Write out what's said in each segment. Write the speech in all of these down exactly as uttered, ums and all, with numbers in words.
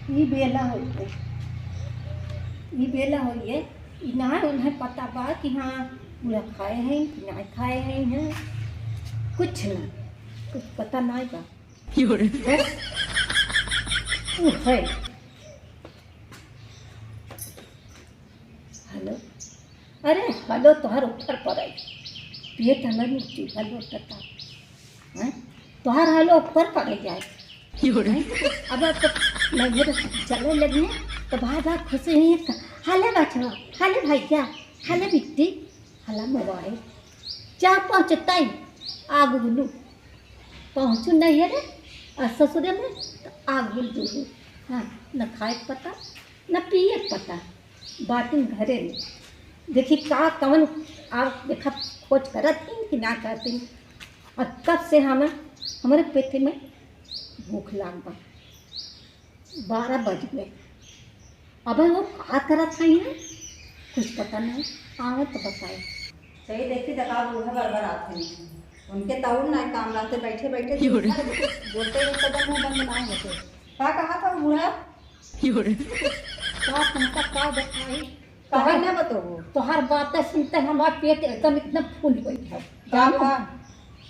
ई बेला होइए, ई बेला होइए, ई ना उन्हें पता बा कि हाँ, पूरा खाए हैं कि ना खाए हैं, हैं? कुछ ना, कुछ पता ना बा। बस, ऊ है। हेलो, अरे हेलो, तोहर ऊपर पड़े, पेट हमर में चूल्हा लोटता, हैं? तोहर हेलो ऊपर पड़े जाए। हैं? अब तो नैहर चले लगे, तो बार बार खुशी हुई, "हाले बचवा, हाले भैया, हाले बिट्टी, हाले मोबाइल।" जा पहुँचता ही आग उगलू, पहुँचू नैहर और ससुरे में तो आग उगलू। हाँ, न खाए के पता, न पिए के पता, बाटिन घरे में। देखी का कवन, आप देखा, खोज करत ही कि ना करत ही। और कब से हम, हमरे पेट में भूख लाग बा, बारह बज गए। अबे वो का करत है यहाँ? कुछ पता नहीं, आवे तो बताए। सही देखी तो का बूढ़ा बरबर आत है, उनके तउर ना काम रहते, बैठे बैठे दिन भर बोलते रहे, कदम मुंह बंद ना होते। का कहा था वो बूढ़ा? का तुमका का बताई? काहे ना बतोबो? तोहार बातें सुनते हमार पेट एकदम इतना फूल गई है। का जानो? का?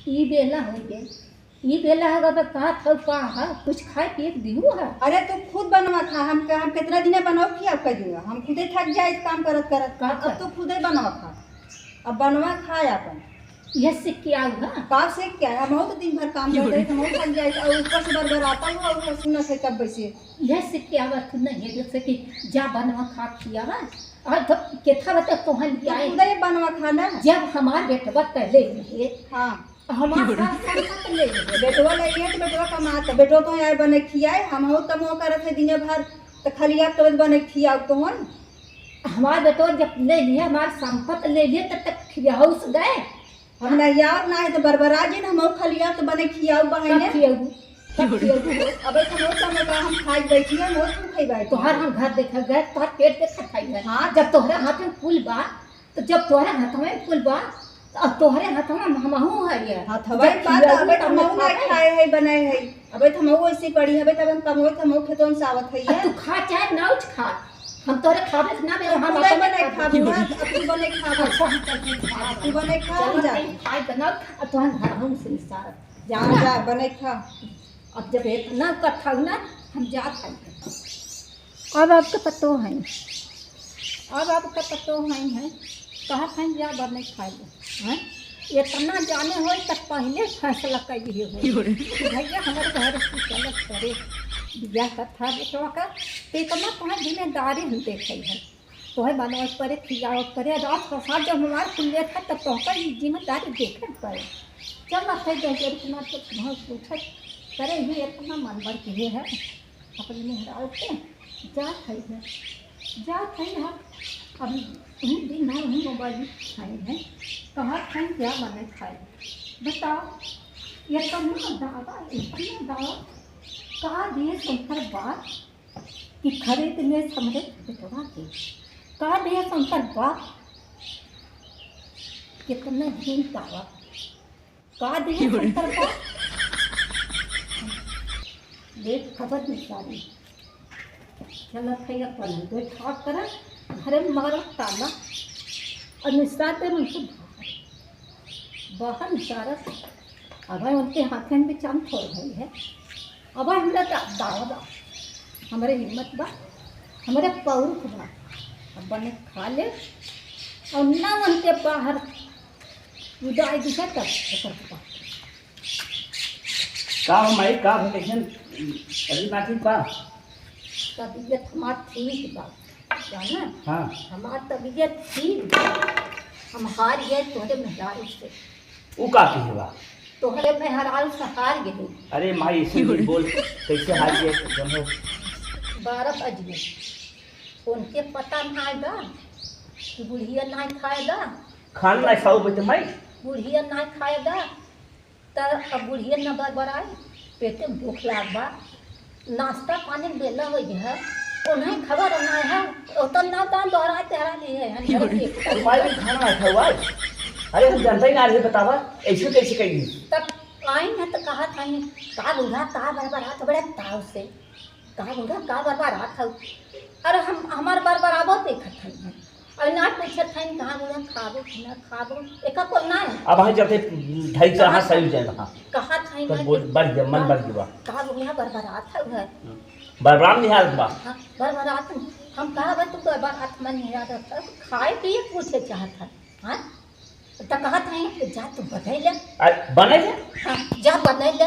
ई बेला हो गए, ई बेला हो गए, तो का खाऊ का है? कुछ खाए पिए के दिहू है? अरे तू खुद बनवा खा, हम का, हम कितना दिने बनवा खिया कर दूंगा, हम खुदे थक जाए काम करत करत। का अब कर? तू खुदे बनवा खा, अब बनवा खा अपन। यह सीख के आऊ ना? का सीख के आए? हमहू तो दिन भर काम करते हैं, हमहू थक जाए, और ऊपर से बरबराता हुआ और सुनत है कब से। यह सीख के आवा तू नहीं है, जैसे कि जा बनवा खा खियावा, और तो केथा बता तोहन तो लियाए। खुदे बनवा खा ना। जब हमार बेटवा पहले रहे, हाँ। हमार सास संपत ले रहे। बेटवा ले गए तो बेटवा कमात, बेटवा तो यहाँ बने खियाए, हमहू तमो करत है दिने भर, तो खाली आप तो बने खियाओ तोहन। हमार बेटवा जब ले लिए, हमार संपत ले लिए, तब तक खियाउस गए। हम ना यार ना है तो बरबरा जिन, हम खलिया तो बने खियाऊ बहने। कब खियाऊ? कब खियाऊ? अबे तो मोर समय का हम खाई बैठी है, मोर तू खाई बैठी। तोहर हम घर देखा गए, तोहर पेट देखा खाई गए। हाँ। जब तोहरे हाथ में कुल बा, तो जब तोहरे हाथ में कुल बा, तो अब तोहरे हाथ में हमहू है ये। हाथ हवाई जब बात, खियाऊ अबे तो तो हम हमहू ना खाए। खाए है, बनाए है। अबे तो हमहू ऐसे पड़ी है, अबे तब हम कमोए, हमहू खेतों से आवत है अब ये। तू खा चाहे ना उठ खा, हम तोहरे खावे से ना दे, अब हम तू अपने बने खाबू। खाबू, हाँ, अब तू बने खाबू। अच्छा, हम चलते हैं। अब तू बने खा, हम चलो, जा। कहीं खाए बनाओ, अब तोहन घर हम से निस्तारत। जा, जा, बने खा। अब जब इतना कथा ना, हम जात हई। अब आपके पतो है, अब आपके पतो है, हैं? कहत हैं, "जा बने खाए लो।" हैं? इतना जाने होई, तब पहले फैसला कर लिए होई। कि भैया, हमारे घर की गलत करे, बियाह कथा बेटवा का, तो इतना तुम्हारी जिम्मेदारी हम देखे हैं। तोहे बनवे परे, खियावे परे, रात प्रसाद जब हमार खुले था, तब तोहका ई जिम्मेदारी देखे परे। चल, अब फिर जैसे इतना तो बहुत पूछत करे, ये इतना मन बढ़ के है, अपने मेहरारू के जात है, जात है हम। अब वही दिन भर वही मोबाइल में खाए हैं, कहाँ खाए, क्या बने खाए, बताओ। ये कौन दावा, इतना दावा, का दिए शंकर बाप कि खरीद ले हमरे बेटवा के। का दिए शंकर बाप, कितने दिन दावा, का दिए शंकर बाप। देख खबर निसारी, चलत है अपन बैठा कर, घरे में मारत ताला, और निसार दे उनसे बाहर, बाहर निसारत। अब उनके हाथे में चाम छोड़ गई है। अब हमरा दा-, दावा बा, हमरे हिम्मत बा, हमरे पौरुख बा, अब बने खा ले, और ना उनके बाहर उदाई दिखे तब ओकर पता। का हो माई, का हो, कैसन तबीयत ना ठीक बा? तबीयत हमार ठीक बा, जाना? हाँ। हमार तबीयत ठीक बा। हम हार गए तोहरे मेहरारू से। ऊ का कहे बा? तोहरे मेहरारू से हार गए। अरे माई, ऐसे नहीं बोल, कैसे हार गए, जन हो? बारह बज गए, उनके पता ना बा कि बुढ़िया ना खाएगा। खान ना खाओ बेटे माई। बुढ़िया ना खाएगा, त अब बुढ़िया न बरबराई, पेटे में भूख लाग बा, नाश्ता पानी बेला हो गया है, उन्हें खबर ना है, ओतन ना दान दोहरा तेहरा लिए है, हम घर के। तुम्हारे भी खाना ना खाओ आज। अरे हम जानता ही ना, अरे बतावा, ऐसे कैसे कही? तब आई है तो कहा था, का बूढ़ा, का बरबरा, तो बड़े ताव से। कहाँ बूढ़ा, का बरबरात हऊ? अरे हम, हमार बरबराबो देखत हई हम। अरे ना पूछत हई, कहाँ बूढ़ा, खाबो कि ना खाबो? एका को ना है। अब हाँ चलते धई से हाँ कहाँ सही जाए, हाँ। कहाँ था तो ना बोल, कि बढ़ गया, मन बढ़ गया। कहाँ बूढ़ा बरबरात हऊ है? बरबरात नहीं हालत बा। हाँ, बरबरात नहीं। हम कहा बा तू बरबरात मन नहीं याद रखता, खाए पिए पूछे चाहत है, हाँ? त कहत हैं कि जा तू बनइ ले। अरे, बनइ ले? हाँ, जा बनइ ले।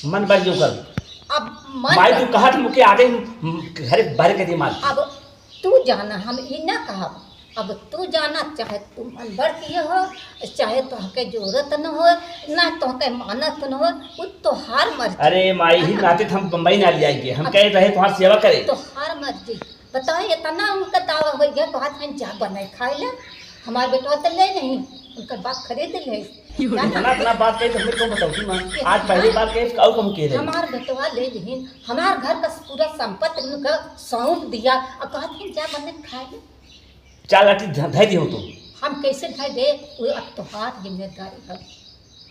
मन बन जो कर। अब मन माई, बन तू कहत मुके आगे, हम, हम घरे बाहर के दिमाग। अब तू जाना, हम ई ना कहब। अब तू जाना, चाहे तू मन बढ़ किए हो, चाहे तोहके जरूरत न हो, ना तोहके मानत न हो, उ तोहार मर्जी। अरे माई, ही ना। नाते त हम बम्बई ना ले आएंगे। हम अब कहे रहे तोहार सेवा करे। तोहार मर्जी। बताओ, इतना उनका दावा होइ गया, कहत हैं, "जा बनाई खाए ले।" हमार बेटवा तो ले नहीं, उनकर बाप खरीद ले। इतना, इतना बात कही तो हमें कौन बताओ, सुन ना। आज पहली बार कही, काऊ कम कह रहे। हमार बेटवा ले नहीं, हमार घर का पूरा संपत्ति उनका सौंप दिया और कहत हैं, "जा बनाई खाए ले।" चार लाठी ध-, धै दियो तू। हम कैसे धै दे? वो अब तोहार जिम्मेदारी है।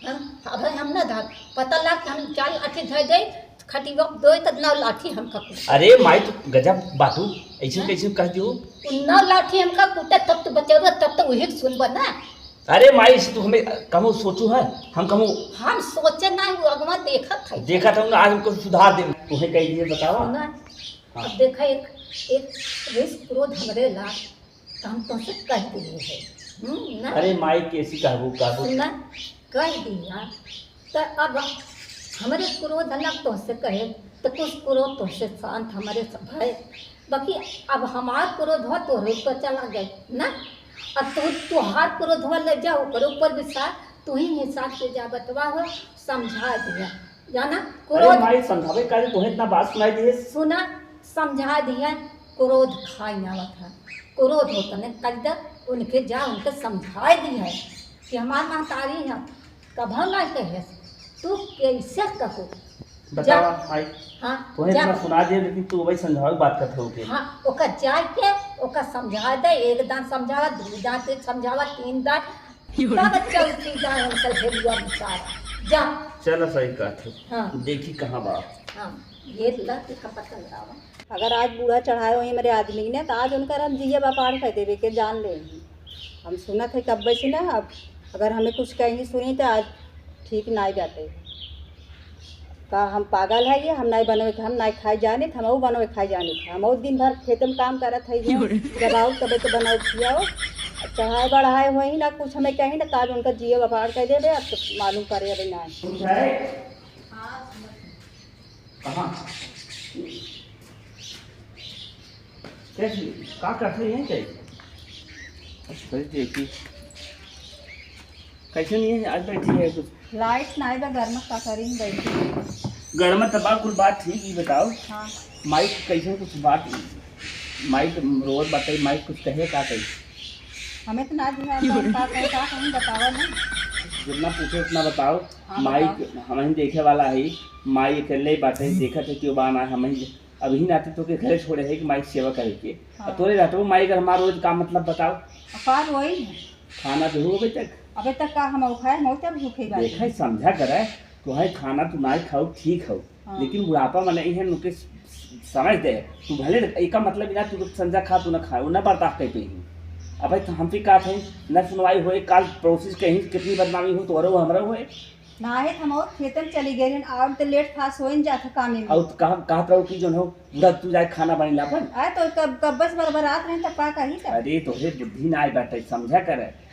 हाँ, अब हम ना धर, पता लाग कि हम चार लाठी धर दे, खटिया पे दो तो नौ लाठी हमका कूटे। अरे माई, तू गजब बातू, ऐसे हाँ? कैसे कह दियो? उ नौ लाठी हमका कूटे, तब तो बचेबे, तब तो वही सुनबे ना। अरे माई, इसे तू हमें कहूँ सोचू है, हम कहूँ हम सोचे ना, वो अगवा देखत है। देखत हूँ ना, आज हमको सुधार दे, तुम्हें कह दिए बतावा। सुना, हाँ। अब देखा, एक, एक द्वेष क्रोध हमरे ला, त हम तोहसे कह दिए है। हम्म, ना? अरे माई, कैसी कहबू, कहबू? सुना, कह दिया। त अब हमरे क्रोध न तोहसे कहे, त कुछ क्रोध तोहसे शांत हमरे से भय। बाकी अब हमार क्रोध हो तोहरे ऊपर चला गए, ना? अब तू, तोहार क्रोध हो ले जा, ओकरे ऊपर विचार, तू ही हिसाब से जा बतवा हो, समझा दिया। जाना, अरे क्रोध माई, समझावे काहे तोहे इतना बात सुनाई दिए? सुना, समझा दिया, क्रोध खाई आवत है। क्रोध होत न कर दे, उनके जा, उनके समझाए दिया कि हमार महतारी है, कभो ना कहे, तू कैसे कहो? बतावा जा। माई, हाँ, तोहे जा। इतना सुना दिए, लेकिन तू वही समझावे के बात करत हो के। हाँ, ओका जाए के, ओका समझा दे, एक दान समझावा, दू दान ते समझावा, तीन दान, तब चौथी जाए हम सब भेलुआ बेचारा। जा। चलो, सही कहत हो। हाँ। देखी कहाँ बा। हाँ, ये ला के पता लगावा। अगर आज बूढ़ा चढ़ाए होई हमरे आदमी ने, त आज उनकर हम जिया बापार कर देवे के जान ले। हम सुनत है कब्बे से ना, अब अगर हमें कुछ कहीं सुनी त आज ठीक नाई बाटे। का हम पागल है ये? हम नाई बनवे, हम नाई खाए जानित, हमहू बनवे खाए जानित। हमहू दिन भर खेते में काम करत है ये। जब आओ तबे तो बनाओ खियाओ। अब चढ़ाए बढ़ाए होई ना, कुछ हमें कहीं ना, ताज उनका जियो व्यापार कर देबे। अब तो मालूम करे अबे ना। कहाँ? कैसी? का करते हैं क्या? अच्छा, देखी। कैसे नहीं है? आज बैठी है कुछ। लाइट नाई बा, घर में का करी, बैठी। घर में तबा कुल बात ठीक, ई बताओ। हाँ। माइक कैसे कुछ बात, माइक रोज बताई, माइक कुछ कहे का कही? हमें तो ना दिया, तो हम का कहे, का कहीं बतावा ना। जितना पूछे उतना बताओ। हाँ, माइक बताओ। हम ही देखे वाला है, माई अकेले ही बाटे, देखत है क्यों बाना, हम ही अभी नाते तो के घरे छोड़े है कि माई सेवा करे के। हाँ। अब तोरे रहते हो माई, अगर हमारा रोज का मतलब बताओ। अपार वही है। खाना जो हो अभी तक? अबे तक का हम खाए, हम तब भूखे बाटे। देखा, समझा करे, तो है खाना तू ना खाओ, ठीक हो। हाँ। लेकिन बुढ़ापा में नहीं है, उनके स-, समझ दे। तू भले एका मतलब ना, तू तो संझा खा, तू ना खा, वो ना बर्दाश्त कर पे ही। अब भाई, तो हम भी का थे, न सुनवाई होए, काल पड़ोसी से कहीं कितनी बदनामी हो, तो अरे वो हमरा होए। ना है, हम और खेतन चली गए हैं, और तो लेट फास्ट हो ही जाता काम में। और कहा, कहत रहो कि जो हो, बुढ़ा तू जाए खाना बनी लापन। अरे तो कब, कब बस बरबरात रहे, तब का कही तब? अरे, तोहे बुद्धि ना आए बाटे, समझा करे।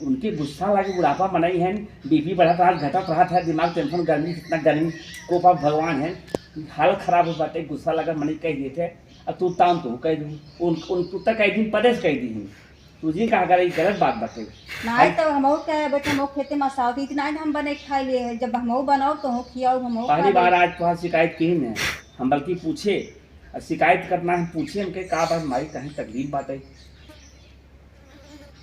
उनके गुस्सा लागे, बुढ़ापा मनई है, बीपी बढ़त रहत, घटत रहत है, दिमाग टेंशन, गर्मी, कितना गर्मी, कोपा भगवान है, हालत खराब हो बाटे, गुस्सा लगा मनई कह देते, अब तू तान तू कह दू, उन, उन, तू तक कह दी, पदेश कह दी, तू जी कहा करे, ई गलत बात बाटे। नाहीं हम तो हमहू कहे, बस हमहू खेते में सावत, इतना ही हम बने खाई लिए हैं, जब हमहू बनाओ तो हो खियाओ, हमहू पहली खा बार ले। आज तुहार शिकायत की ने, हम बल्कि पूछे, और शिकायत करना है, पूछे हमके का बात, माई कहीं तकलीफ बाटे।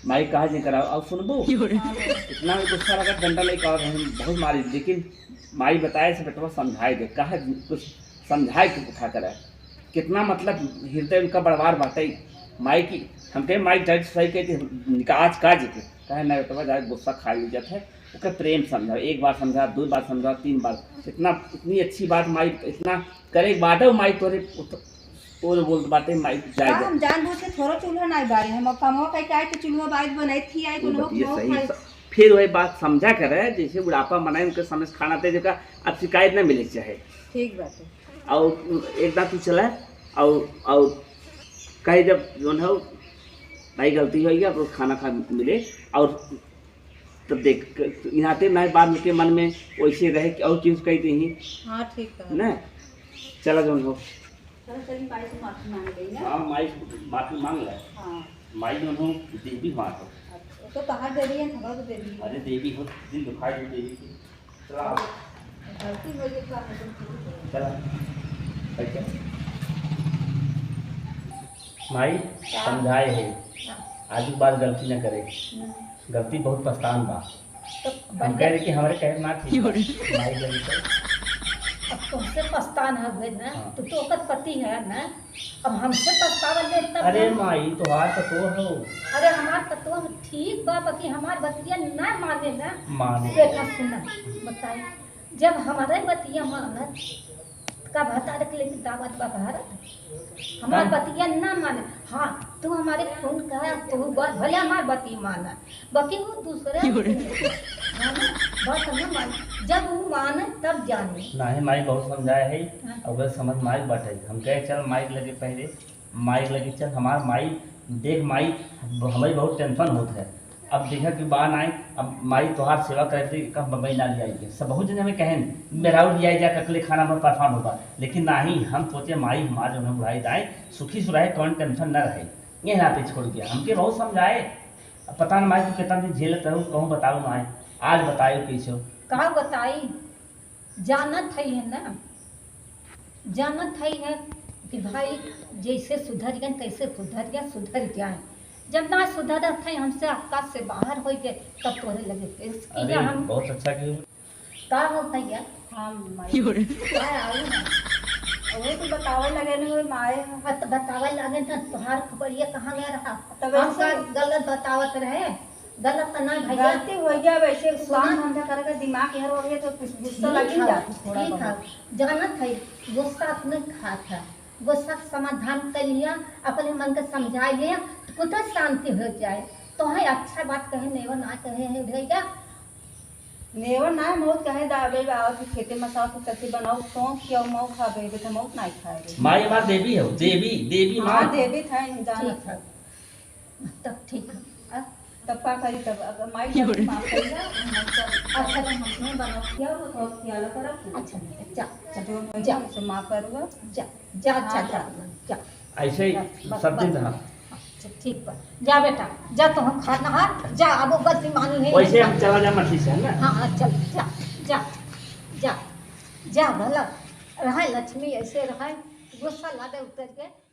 माई कहा जे कराओ, अब सुनबो? इतना भी गुस्सा लगा, डंडा लेके आओ, हम बहुत मारी, लेकिन माई बताए से बेटवा समझाए दे, कहा कुछ समझाए के उठा करे। कितना मतलब हृदय उनका बड़वार बाटे। माई की, हम कहे, "माई, डर सही कहते, निकाल आज का जी के।" कहे, "ना बेटवा, जाए गुस्सा खा ली जात है, ओकर प्रेम समझाओ, एक बार समझा, दो बार समझा, तीन बार। इतना, इतनी अच्छी बात माई, इतना करे के बादो माई तोरे उत-, तोरे बोलत बाटे माई, जाए का दे। हम जानबूझ के थोड़ा चूल्हा नाई बारे, हम अब कमवा कइके आए तो चूल्हा बारे बनाई थी, आए तो वो लोग बतिया खाओ सही खाए। स-, फिर वही बात समझा करे, जैसे बुढ़ापा मनाए उनके समय से खाना दे, जेका अब शिकायत ना मिले के चाहे। ठीक बात है। और एक दांत तू चला, और, और कहे जब जौन हो भाई गलती हो गया, तो खाना खा मिले, और तब देख, यहाँ ते ना बाद में के मन में वैसे रहे कि और चीज कही दी। हाँ, ठीक है। ना, चला जौन हो। चलो, चलिए, माई से माफी मांग लेंगे। हाँ, माई से माफी मांग ले। हाँ। माई जौन हो, देवी माँ हो। अच्छा, तो कहाँ देवी है? हमरा तो देवी है। अरे, देवी हो, दिल दुखाई दे देवी के। चला। गलती हो गई तो आपने तुम ठीक करो। चला। बैठ जा। माई, का? समझाए है। हाँ। आज के बाद गलती ना करे। हम्म। गलती बहुत पछतान बा। तो हम बन कह रहे गया। कि हमारे कहे ना ठीक बा। माई गलती कर। अब तुमसे पछतान है हुए ना, हाँ। तू तो ओकर पति है ना, अब हमसे पछतावा ले तब अरे ना। माई, तोहार पतोह हो। अरे हमार पतोह ठीक बा, बाकी हमार बतिया ना माने ना। माने। देखा सुना, बताई, जब हमारे बतिया मानत, का भतार के लेके दावत बा भारत? हमार का? बतिया ना माने। हाँ, तू हमारे खून का, तू ब-, भले हमार बतिया माना, बाकी वो दूसरे की हो रे? हाँ ना, बात ना माने। जब वो माने, तब जाने। नाही, माई बहुत समझाए है, हाँ। अब समझ माई बाटे। हम कहे, "चल, माई के लगे पहले, माई के लगे चल, हमार माई, देख माई, हमें बहुत tension होत है।" अब देखा कि बा नाई, अब माई तोहार सेवा करे थे, कब बम्बई ना ले आई के। सब बहुत जने हमें कहें, "मेहरारू ले आई जा, ककले खाना में परेशान होगा।" लेकिन नाही, हम सोचे माई हमार जो है बुढ़ाई दाई, सुखी सुराई, कौन tension न रहे। ये नाते छोड़ दिया। हमके बहुत समझाए। अब पता न माई तू कितना दिन झेलत रहू, कहूँ बताऊ माई। आज बताई कैसे हो। का बताई? जानत है, है ना? जानत है, है कि भाई जैसे सुधर गए तैसे सुधर गया, सुधर जाए। जब ना सुधरत है, हमसे औकात से बाहर हो गए, तब तोरे लगे पेश किया अरे, हम। बहुत अच्छा किया। का हो भैया? हम माई। का आऊ ना? वही तो बतावे लगे न हो माए। हाँ, तो बतावे लगे न, तोहार खबरिया कहाँ गया रहा? तब हम ऐसे का गलत बतावत रहे? गलत तो ना भैया। गलती हो गया, वैसे सुना। काम धंधा करे का दिमाग इधर हो गया तो कुछ गुस्सा ठीक लग ही है, जाता थोड़ा ठीक बहुत। है। जानत है, गुस्सा अपने खात है, गुस्सा का समाधान कर लिया, अपने मन के समझा लिया, तो कुछ शांति हो जाए। तो है अच्छा बात कहे, नेवा ना कहे है भैया। नेवा ना मौत कहे दा, अबे आवत है खेते में साफ करके बनाओ, सौंफ के और मऊ खाबे, बेटा मौत ना खाए। माई हमार देवी हो, देवी, देवी माँ। हाँ, देवी था, जानत ठीक है। तब ठीक है। आ, तब का करी तब? अब माई जब माफ कर दिया, हम सब अच्छा, तो हम अपने बनाओ। क्या वो थोड़ा ख्याल करो। अच्छा, जा, जा, जो मैं जा। उसे माफ करूँगा। जा, जा, अच्छा, हाँ, जा, जा। जा। ऐसे ही जा, बस, सब दिन बस। रहा। अच्छा, ठीक बा। जा बेटा, जा तो हम खाना हार, जा, अब वो गलती मानी है। वैसे हम चला जा मर्जी से, है ना? हाँ, हाँ, चल, जा, जा, जा, जा, भला रहा लक्ष्मी ऐसे रहा, गुस्सा लादे उतर के।